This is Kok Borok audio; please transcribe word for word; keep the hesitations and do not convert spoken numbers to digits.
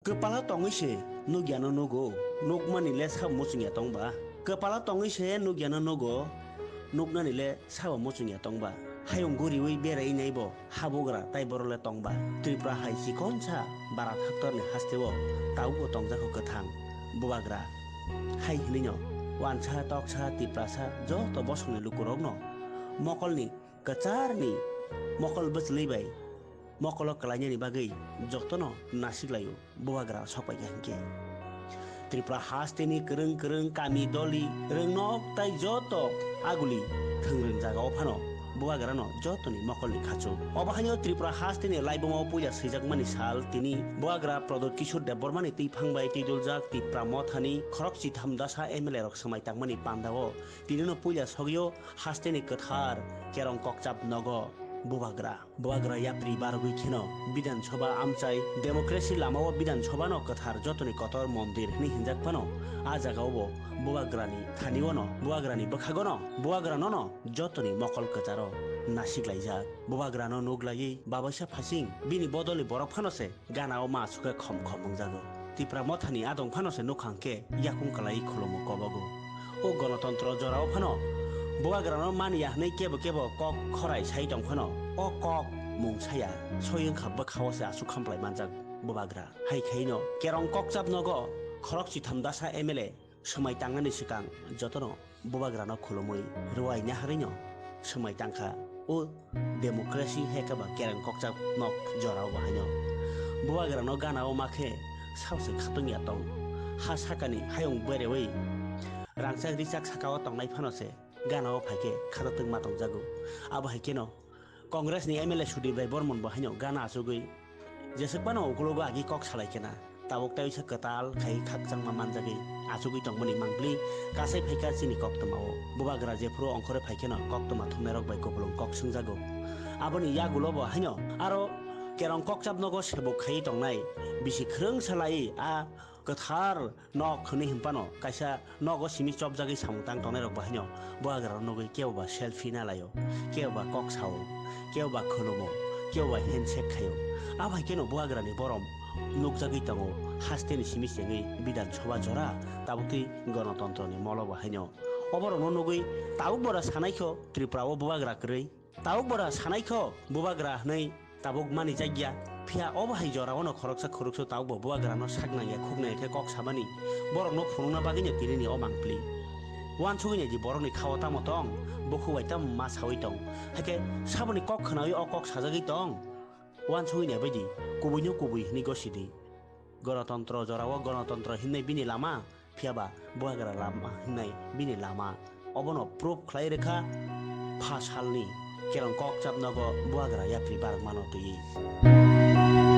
Kwpalo tongwi se nukyano nugo, nukmani le sabo muchungya tongba? Kwpalo tongwi se nukyano nugo, nuknani le sabo muchungya tongba? Hayung guriwi berai naibo habugra tai borok le tongba? Tripura hai chikonsa bara thaktorni hasteo tabukbo tongjakho kwthang bubagra. Hai hwnwino wansa, toksa, tiprasa joto bosongni lukurokno mokolni kwcharni mokol bwchwlwi bai mokolo kwlainani bagwi jotono nasiklaio bubagra sokpaikha hinkhe. Tripura hasteni kwrwng kwrwng kami, doli, rwngnok tai joto aguli thwngrwng jagao phano bubagrano jotoni mokolni khachu. Obo haino Tripura hasteni laibumao puila swijakmani sal tini bubagra Pradyot Kishore Debbarmani twiphang bai twiduljak Tipra Mothani khorok chitham dasa M L A rok swmai tangmani pandao tinino puila sogio hasteni kwthar Kerong Kokchap nogo bubagra. Bubagra yapri barogwi kheno Bidhan Sabha amchai democracy lamao Bidhan Sabha no kwthar jotoni kotor mondir hwnwi hinjak phano, a jagao bo bubagrani thani ono, bubagrani bwkhago no, bubagra nono jotoni mokol kwcharo nasik laijak. Bubagrano nuk laiwi babaisa phasing bini bodolni borok phano se ganao ma aswk khe khom khom wngjago. Tipra Mothani adong phano se nukhang khe yakung kwlaiwi khulumo kobogo. O gonotontro jorao phano bubagrano mani ya hwnwi kebo kebo kok khorai sai tong phano, o kok mung saya soi wngkha bwkhao se aswk khamplai manjak bubagra. Hai khaino Kerong Kokchap nogo khorok chitham dasa M L A swmai tangnani swkang jotono bubagrano khulumwi rwai naharwino swmai tangkha. O democracy hai khe ba Kereng Kokchap nok jorao bo haino bubagrano ganao ma khe saosi khatungya tong. Ha sakani hayung berewi rangchak richak sakao tongnai phano se ganao phai khe khatungma tongjago. Abo hai kheno Congress ni M L A Sudip Rai Bormon bo haino gana achugwi jeswk phano ukulogo agi kok salai khena. Tabuk tai uisa kwtal khai khakchangma manjagwi achugwi tongmani mangpili kasai phaikha chini koktwmao. Bubagra jephuru ongkhorwi phaikheno koktwma thumnairok bai kupulung kok swngjago. Aboni yagulo bo haino aro Kerong Kokchap nogo sebuk khaiwi tongnai bisi khwrwngsa laiwi a kwthar nok hwnwi hinphano kaisa nogo simi chopjagwi samung tang tongnairok bo haino bubagrarok nugwi kebo ba selfie nalaio, kebo ba kok sao, kebo ba khulumo, kebo ba handshake khaio. Abo hai kheno bubagrani borom nukjagwi tongo hasteni simi chengwi Bidhan Sabha jora, tabuk twi gonotontroni molo bo haino. Oborokno nugwi tabuk bora sanaikho Tripura o bubagra kwrwi. Tabuk bora sanaikho bubagra hwnwi tabuk mani jakya. Phiya obo hai jorao no khoroksa khoroksa tabuk bo bubagrano sak nangya khuk nangya khe kok samani borokno phunukna bagwino tinini o mangpili. Wansugwi naidi borokni khao tamo tong, bukhuk bai tamo ma saui tong. Hakhe saboni kok khnaui o kok sajagwi tong. Wansugwi naibaidi kubuino kubui hwnwi gosidi. Gonotontro jorao gonotontro hinnai bini lama, phiya ba bubagra lama hinnai bini lama. Obono proof khlai rwkha pha salni Kerong Kokchap nogo bubagra yapri barwkmano twiwi.